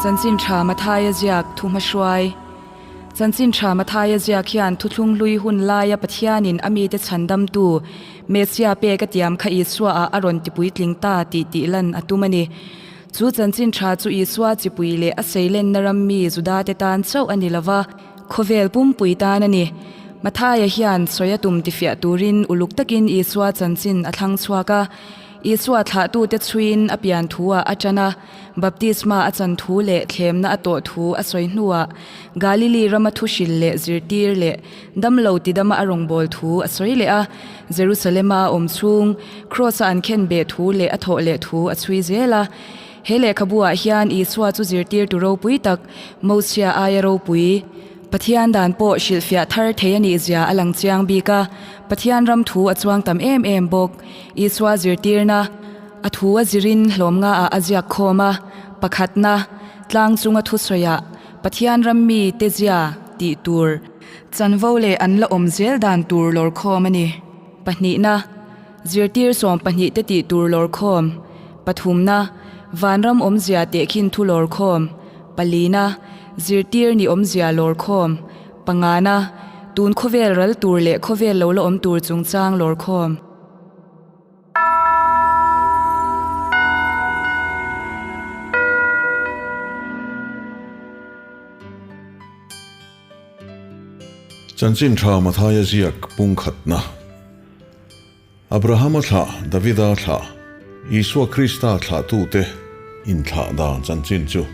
Chanchin Tha Mathaia ziak thuhmahruai Chanchin Tha Mathaia ziak hian thuthlung hlui hun laia Pathianin a mite chhandamtu Messia pek a tiam kha Isua-ah a rawn tipuitling ta tih tih lan a tum a ni. Chu Chanchin Tha chu Isua chipui leh a seilenna ram mi Judate tan chauh a ni lova, khawvel pumpui tan a ni. Mathaia hian sawi a tum tifiah turin uluk takin Isua chanchin a thlang chhuak a. Isua thlahtute chhuiin a pian thu-ah a ṭan a, baptisma a chan thu leh thlemna a tawh thu a sawi hnuah Galili rama thuhril leh zirtir leh damlo tidama a rawngbâwl thu a sawi leh a, Jerusalema a awm chhung Kraws-a an khen beh thu leh a thawh leh thu a chhui zel a. He lehkhabu-ah hian Isua chu zirtirtu ropui tak, Mosia aia ropui, Pathian dan pawh hrilhfiah thar thei a nih zia a lang chiang bik a, Pathian ram thu a chuang tam em em bawk. Isua zirtirna, a thu a zirin hlawm ngaah a ziak khawm a, pakhatna, tlang chunga thusawiah Pathian ram mi te zia tih tur, chanvo leh an la awm zel dan tur lawr khawm a ni. Pahnihna, zirtir 12 te tih tur lawr khawm. Pathumna, vanram awmzia tehkhin thu lawr khawm. Palina, zirtir ni awmzia lawr khawm. Pangana, tun khawvel ral tur leh khawvel lo la awm tur chungchang lawr khawm. Chanchin tha Mathaia ziak pungkhatna. Abrahama thlah, Davida thlah, Isua Krista thlahtute inthlah dan chanchin chu.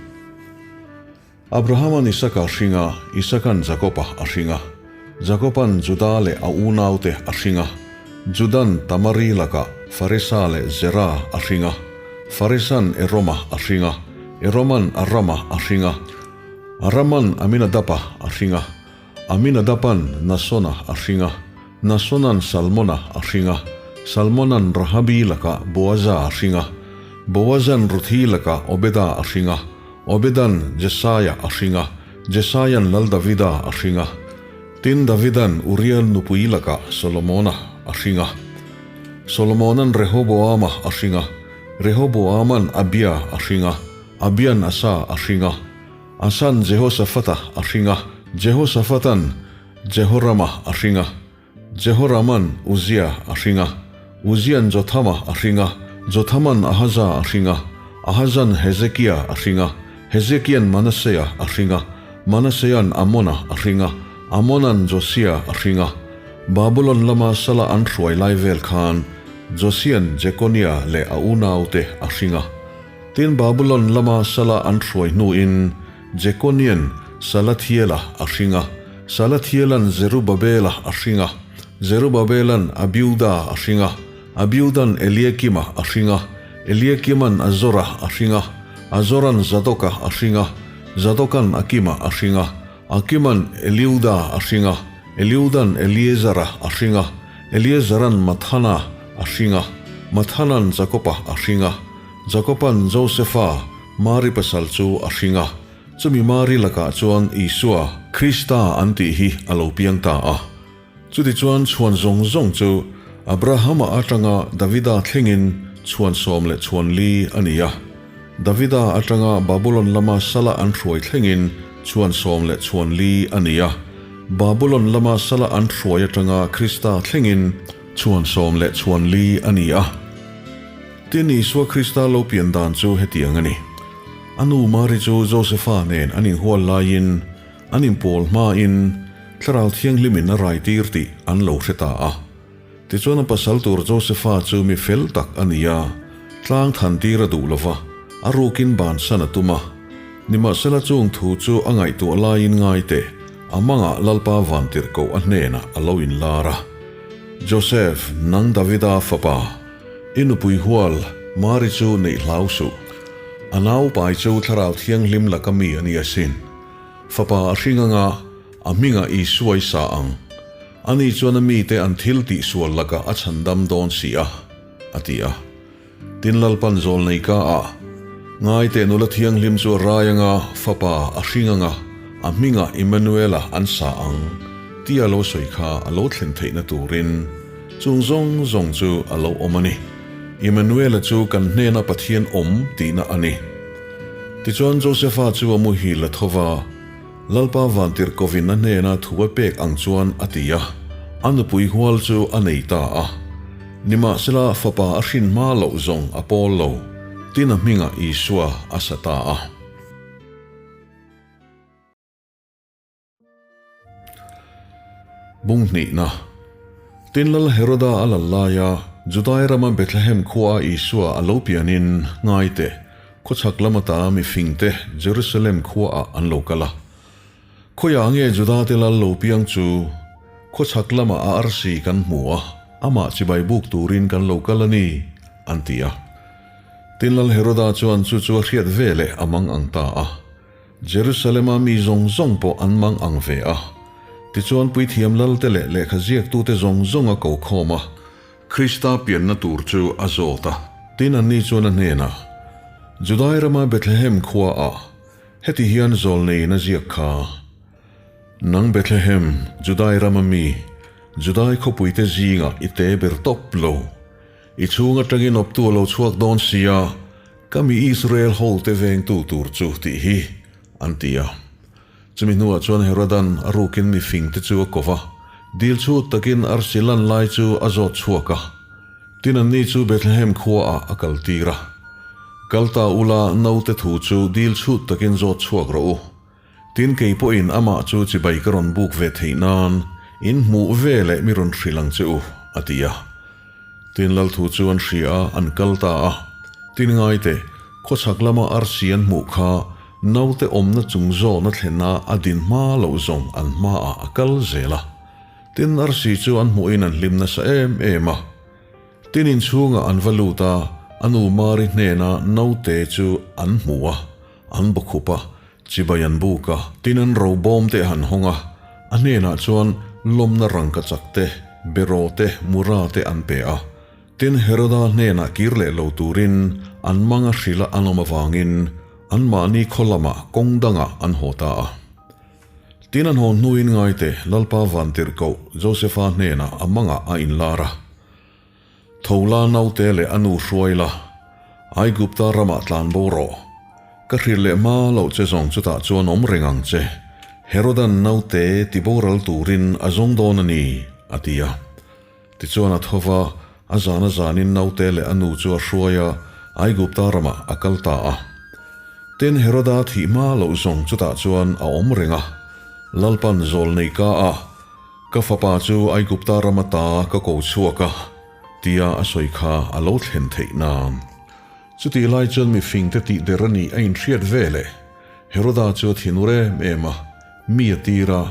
Abrahaman Isaka a hring a, Isakan Jakoba a hring a, Jakoban Juda leh a unaute a hring a, Judan Tamari lakah Faresa leh Zera a hring a, Faresan Eroma a hring a, Eroman Arama a hring a, Araman Aminadaba a hring a, Aminadaban Nasona a hring a, Nasonan Salmona a hring a, Salmonan Rahabi lakah Boaza a hring a, Boazan Ruthi lakah Obeda a hring a, Obedan Jesaia a hring a, Jesaian Lal Davida a hring a. Tin Davidan Uriel nupui lakah Solomona a hring a. Solomonan Rehoboama a hring a, Rehoboaman Abia a hring a, Abian Asa a hring a. Asan Jehoshaphat-a a hring a, Jehoshaphat-an Jehorama a hring a, Jehoraman Uzia a hring a, Uzian Jothama a hring a, Jothaman Ahaza a hring a, Ahazan Hezekia a hring a, Hezekian Manasea a hring a, Manasean Amona a hring a, Amonan Josia a hring a. Babulon lama sala an hruai lai vel khan Josian Jekonia leh a unaute a hring a. Tin, Babulon lama sala an hruai hnuin Jekonian Salathiela a hring a, Salathiela'n Zerubabela a hring a, Zerubabelan Abiuda a hring a, Abiudan Eliakima a hring a, Eliakiman Azora a hring a, Azoran Zadoka a hring a, Zadokan Akima a hring a, Akiman Eliuda a hring a, Eliudan Eliezara a hring a, Eliezaran Mathana a hring a, Mathana'n Jakoba a hring a, Jakoba'n Josefa, Mari pasal chu a hring a. Chumi Mari lakah chuan Isua, Krista an tih hi a lo piang ta a. Chutichuan chhuan zawng zawng chu Abrahama atanga Davida thlengin chhuan 14 a ni a. Davida atanga Babulon lama sala an hruai thlengin chhuan 14 a ni a. Babulon lama sala an hruai atanga Krista thlengin chhuan 14 a ni a. Tin, Isua Krista lo pian dan chu hetiang a ni. A nu Mari chu Josefa nen an inhual laiin an inpawl hmain Thlarau Thianghlimin a raitir tih an lo hre ta a. Tichuan a pasal tur Josefa chu mi fel tak a ni a, tlang than tir a duh lo va, a rukin bansan a tum a. Nimahsela chung thu chu a ngaihtuah laiin ngai teh, a mangah Lalpa vantirhkoh a hnenah a lo inlar a. Josef, nang Davida fapa, i nupui hual Mari chu neih hlau suh. A naupai chu Thlarau Thianghlim laka mi a ni asin. Fapa a hring anga a hmingah Isua i sa ang. Ani chuan a mite an thil tihsual lakah a chhandam dawn si a, a ti a. Tin Lalpan zawlnei ka a, Ngaite nula thianghlim chu a rai anga fapa a hring anga a hmingah Immanuela an sa ang, tia lo sawi kha a lo thlen theihna turin chung zawng zawng chu a lo awm a ni. Immanuela chu kan hnena Pathian awm tihna a ni. Tichuan Josefa chu a muhil a tho va, Lalpa Vantirhkovin a hnena thu a pek ang chuan a ti a, a nupui hual chu a nei ta a. Nimahsela fapa a hrin hma loh zawng a pawl lo, tin a hmingah Isua a sa ta a. Bung hnihna. Tin Lal Heroda a lal laia Judai rama Bethlehem khua Isua a lo pianin ngai teh, khawchhak lam ata mifingte Jerusalem khuaah an lo kal a. Khawiah nge Judate lal lo piang chu? Khawchhak lamah a arsi kan hmu a, amah chibai buk turin kan lo kal a ni, an ti a. Tin Lal Heroda chuan chu chu a hriat veleh a mang ang ta a. Jerusalema mi zawng zawng pawh an mang ang ve a. Tichuan puithiam lalte leh lehkha ziaktute zawng zawng a ko khawm a, Krista pianna tur chu a zawt a. Tin anni chuan a hnenah, Judai rama Bethlehem khuaah heti hian zawlneiin a ziak kha, Nang Bethlehem, Judai rama mi, Judai khawpuite zingah i te ber tawp lo. I chhung atangin awptu a lo chhuak dawn sia, Ka mi Israel hote vengtu tur chu tih hi, an ti a. Chumi hnuah chuan Herodan a rukin mi fingte chu a ko va, dil chhut takin arsi lan lai chu a zawt chhuak a. Tin anni chu Bethlehem khuaah a kaltir a. Kal ta ula naute thu chu dil chhut takin zawt chhuak rawh u. Tin kei pawhin amah chu chibai ka rawn buk ve theih nan in hmuh ve leh mi rawn hrilh ang che u, a ti a. Tin lal thu chu an hria a, an kal ta a. Tin ngaite, khawchhak lama arsi an hmuh kha naute awmna chung zawhna thlenna a din hma loh zawng an hmaah a kal zel a. Tin arsi chu an hmuhin an hlim nasa em em a. Tin inchhungah an va lut a, a nu Mari hnena naute chu an hmu a. An bawkhup a, chibai an buk a, tin an ro bawm te han hawng a, a hnenah chuan lawmna rangka chak te, beraw te, mura te an pe a. Tin Heroda hnenah kir leh lo turin an mang a hrilh a an awm avangin anmahni khaw lamah kawng dangah an haw ta a. Tin an haw hnuin ngaite Lalpa Vantirhkoh Josefa hnenah a mangah a inlar a. Tho la naute leh a nu hruai la, Aigupta ramah tlan bo rawh. Ka hrilh leh hma loh che zawng chutah chuan awm reng ang che. Herodan naute ti boral turin a zawng dawn a ni, a ti a. Tichuan a tho va, a zan a zanin naute leh a nu chu a hruai a, Aigupta ramah a kal ta a. Tin Heroda thih hma loh zawng chutah chuan a awm reng a, Lalpan zawl nei ka a, Ka fapa chu Aigupta ram ata ka ko chhuak a, tia a sawi kha a lo thlen theih nan. Chutih lai chuan mifingte tih der a nih a inhriat ve le. Heroda chu a thinur em em a, mi a tir a,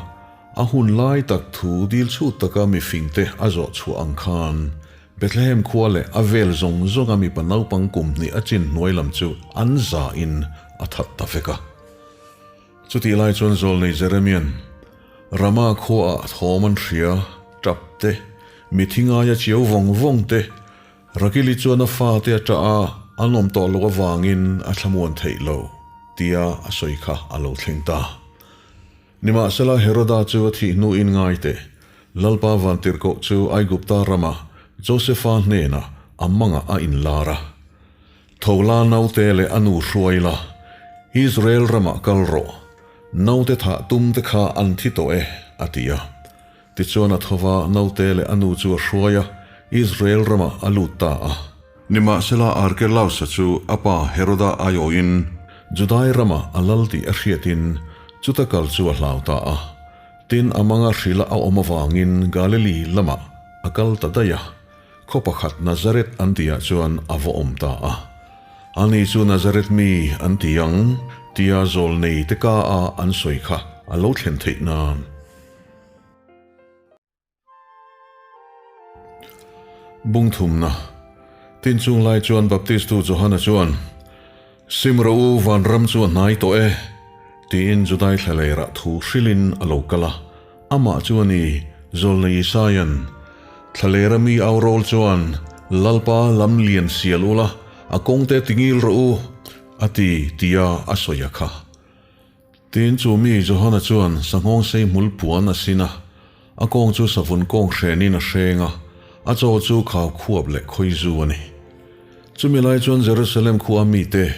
a hun lai tak thu dil chhut taka mifingte a zawh chhuah ang khan Bethlehem khua leh a vel zawng zawnga mipa naupang kum hnih a chin hnuai lam chu an za in a that ta vek a. Chutih lai chuan Zawlnei Jeremian, Rama khuaah thawm an hria, tap te, mithi ngaia chiau vawng vawng te, Rakili chuan a fate a ṭah a, an awm tawh loh avangin a thlamuan theih lo, tia a sawi kha a lo thleng ta. Nimahsela Heroda chu a thih hnuin ngai teh, Lalpa Vantirhkoh chu Aigupta rama Josefa hnenah a mangah a inlar a. Tho la naute leh a nu hruai la, Israel ramah kal rawh, naute thah tum te kha an thi tawh e, a ti a. Tichuan a tho va, naute leh a nu chu a hruai a, Israel ramah a lut ta a. Nimahsela Arkelausa chu a pa Heroda aiawhin Judai ramah a lal tih a hriatin chuta kal chu a hlau ta a. Tin, a manga hrilh a awm avangin Galili lamah a kal ta daih a. Khaw pakhat Nazareth an tihah chuan a va awm ta a. Ani chu Nazareth mi an ti ang tia zawlnei te ka a an sawi kha a lo thlen theih nan. Bungthumna Tin chung lai chuan Baptistu Johana chuan, Sim rawh u, vanram chu a hnai tawh e, tiin Judai thlaleirah thu hrilhin a lo kal a. Amah chu a ni, Zawlnei Isaia'n, Thlalera mi au rawl chuan, Lalpa lam lian sial ula, a kawngte tingil rawh u, a ti, tia a sawi a kha. Tin, chu mi Johana chuan sanghawng sei hmul puan a sin a, a kawng chu savun kawng hrenin a hreng a, a chaw chu khau khuap leh khawizu a ni. Chumi lai chuan Jerusalem khua mite.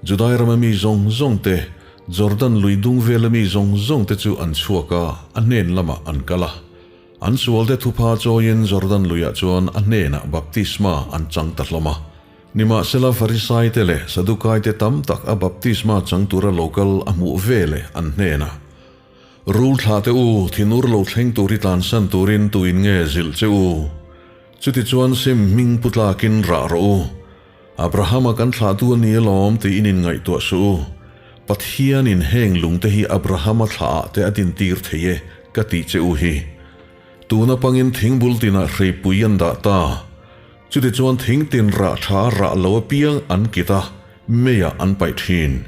Judai rama mi zawng zawng te, Jordan lui dung vela mi zawng zawng te chu an chhuak a, a hnen lamah an kal a. An sualte thupha chawiin Jordan luiah chuan a hnenah baptisma an chang ta hlawm a. Nimahsela Farisaite leh Sadukaite tam tak a baptisma chang tura lo kal a hmuh ve leh an hnenah, Rul thlah teh u, thinur lo thleng tur hi tlansan turin tuin nge zilh che u? Chutichuan sim hming pu tlakin rah rawh u. Abrahama kan thlahtu a ni alawm tiin inngaihtuah suh u. Pathianin heng lungte hi Abrahama thlahah te a dintir thei e ka tih che u hi. Tuna pangin thingbul tinah hreipui an dah ta. Chutichuan thing tin rah tha rah lo apiang an kit a, meiah an paih thin.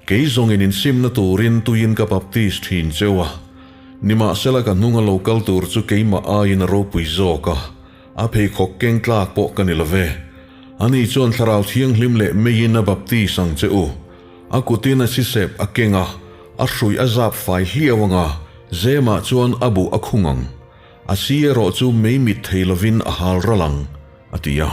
Kei zawngin insimna turin tuiin ka baptis thin cheu a. Nimahsela ka hnunga lo kal tur chu keimah aiin a ropui zawk a, a pheikhawk keng tlak pawh ka ni lo ve. Ani chuan Thlarau Thianghlim leh meiin a baptis ang che u. A kutin a sisep a keng a, a hruih a zap fai hliau ang a, zemah chuan a buh a khung ang. A si erawh chu mei mit thei lovin a hal ral ang, a ti a.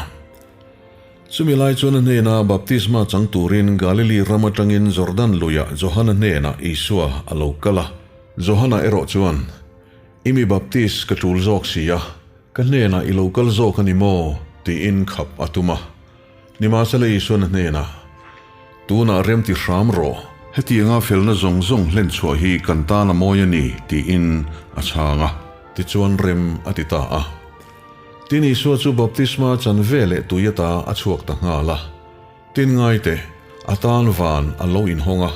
Chumi lai chuan a hnena baptisma chang turin Galili ram atangin Jordan luiah Johana hnenah Isua a lo kal a. Johana erawh chuan, I mi baptis ka tul zawk si a, ka hnenah i lo kal zawk a ni maw? tiin khap a tum a. Nimahsela Isuan a hnenah, Tunah rem ti hram rawh, hetianga felna zawng zawng hlen chhuah hi kan tan a mawi a ni, tiin a chhang a. Tichuan rem a ti ta a. Tin Isua chu baptisma chan ve leh tui ata a chhuak ta nghal a. Tin ngaite, a tan van a lo inhawng a,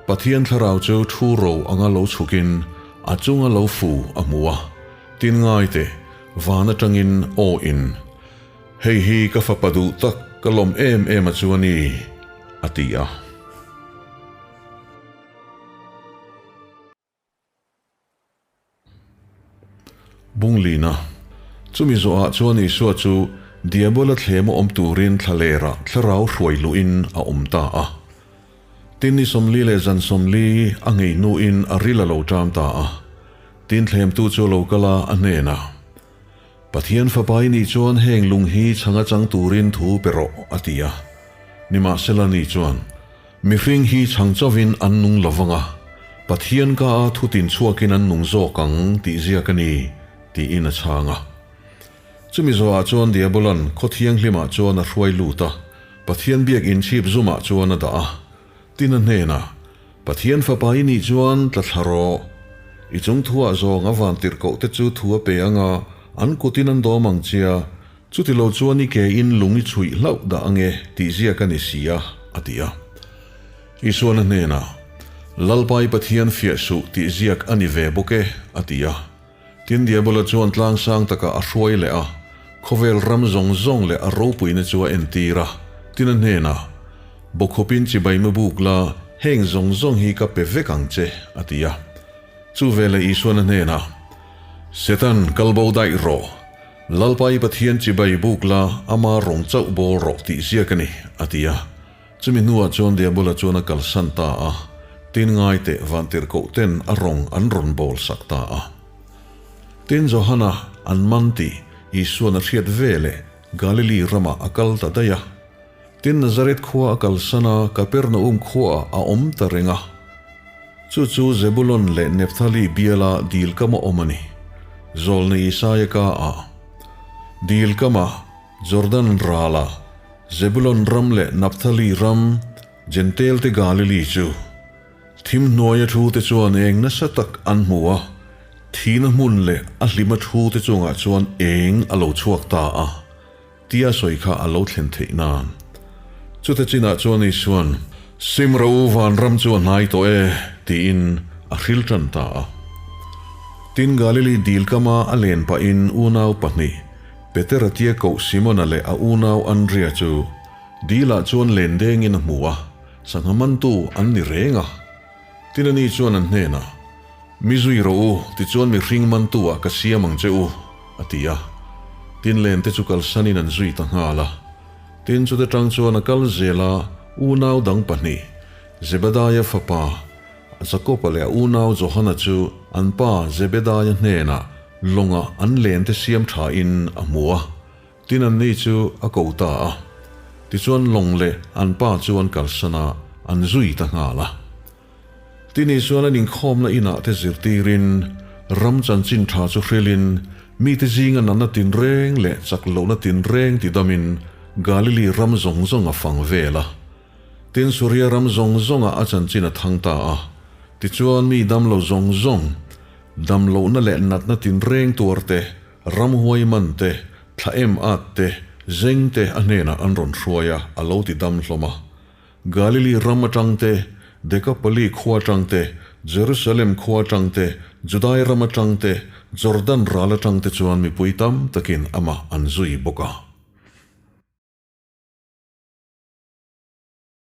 Pathian thlarau chu thu ro anga lo chhukin a chunga lo fu a hmu a. Tin ngaite, van atangin aw in, Hei hi ka fapa duh tak, ka lawm em em a chu a ni, a ti a. Bunglina. Chumi zawhah chuan Isua chu Diabola thlema awm turin thlalerah thlarau hruai luhin a awm ta a. Tin ni 40 leh zan 40 a ngei hnuin a ril a lo ṭam ta a. Tin thlemtu chu a lo kal a, a hnenah, Pathian fapa i nih chuan heng lung hi chhanga chang turin thu pe rawh, a ti a. Nimahsela ni chuan, Mihring hi chhang chauhin an nung lo vang a, Pathian ka a thutin chhuakin an nung zawk ang tih ziak a ni, tiin a chhang a. Chumi zawhah chuan Diabolan khaw thianghlimah chuan a hruai lut a, Pathian biak inchhip zumah chuan a dah a. Tin a hnenah, Pathian fapa i nih chuan tla thla rawh. I chung thuah zawng a van tirhkoh te chu thu a pe ang a, an kutin an dawm ang chia, Chuti lo chuan i ke in lung i chhuih hlauh dah ange tih ziak a ni si a, a ti a. Isuan a hnenah, Lalpa i Pathian fiah suh tih ziak a ni ve bawk e, a ti a. Tin Diabola chuan tlang sang takah a hruai leh a, khawvel ram zawng zawng leh a ropuina chu a entir a. Tin a hnenah, Bawkhawpin chibai mu buk la, heng zawng zawng hi ka pe vek ang che, a ti a. Chu veleh Isuan a hnenah, Setan, kal bo daih rawh. Lalpa i Pathian chibai buk la, ama rawng chauh bawl rawh tih ziak a ni, a ti a. Chumi hnuah chuan Diabola chuan a kalsan ta a, tin ngai teh vantirhkoh ten a rawng an rawn bawl sak ta a. Tin Johana an man tih Isuan a hriat ve leh Galili ramah a kal ta daih a. Tin Nazareth khua a kalsan a, Kapernaum khuaah a awm ta reng a. Chu chu Zebulon leh Nephthali biala dil kama awm a ni. Zawlna Isaia ka a. Dil kama, Jordan rala, Zebulon ram leh Naphthali ram, Jentail-te Galili chu. Thim hnuaia thu te chuan eng nasa tak an hmu a, thihna hmun leh a hlima thu te chungah chuan eng a lo chhuak ta a. Tia sawi kha a lo thlen theih nan. Chute chinah chuan Isua'n, Sim ro u vanram chu a hnai tawh e, tiin a hril tan ta a. Tin Galili dil kama a len pahin unau pahnih, Petera tia koh Simona leh a unau Andria chu dilah chuan len dengin a hmu a, sangha mantu an ni reng a. Tin ani chuan an hnenah, Mi zui rawh u, tichuan mihring mantu ah ka siam ang che u, a ti a. Tin len te chu kalsanin an zui ta nghal a. Tin chute tang chuan a kal zel a, unau dang pahnih, Zebediah fapa Jakob-a leh a unau Johana chu an pa Zebediah hnenah lawngah an len te siam tha in a hmu a. Tin anni chu a ko ta a. Tichuan lawng leh an pa chu an kalsan a, an zui ta nghal a. Tin Isuan an inkhawmna inah te zirtirin, ram chanchin tha chu hrilhin, mite zinga natna tinreng leh chak lohna tinreng tidamin Galili ram zawng zawng a fang vel a. Tin Suria ram zawng zawngah a chanchin a thang ta a. Tichuan mi damlo zawng zawng, damlohna leh natna tinreng tuar te, ramhuai man te, thla em at te, zeng te a hnenah an rawn hruai a, a lo ti dam hlawm a. Galili ram atang te, Dekapoli khua atang te, Jerusalem khua atang te, Judai ram atang te, Jordan ral atang te chuan mipui tam takin amah an zui bawk a.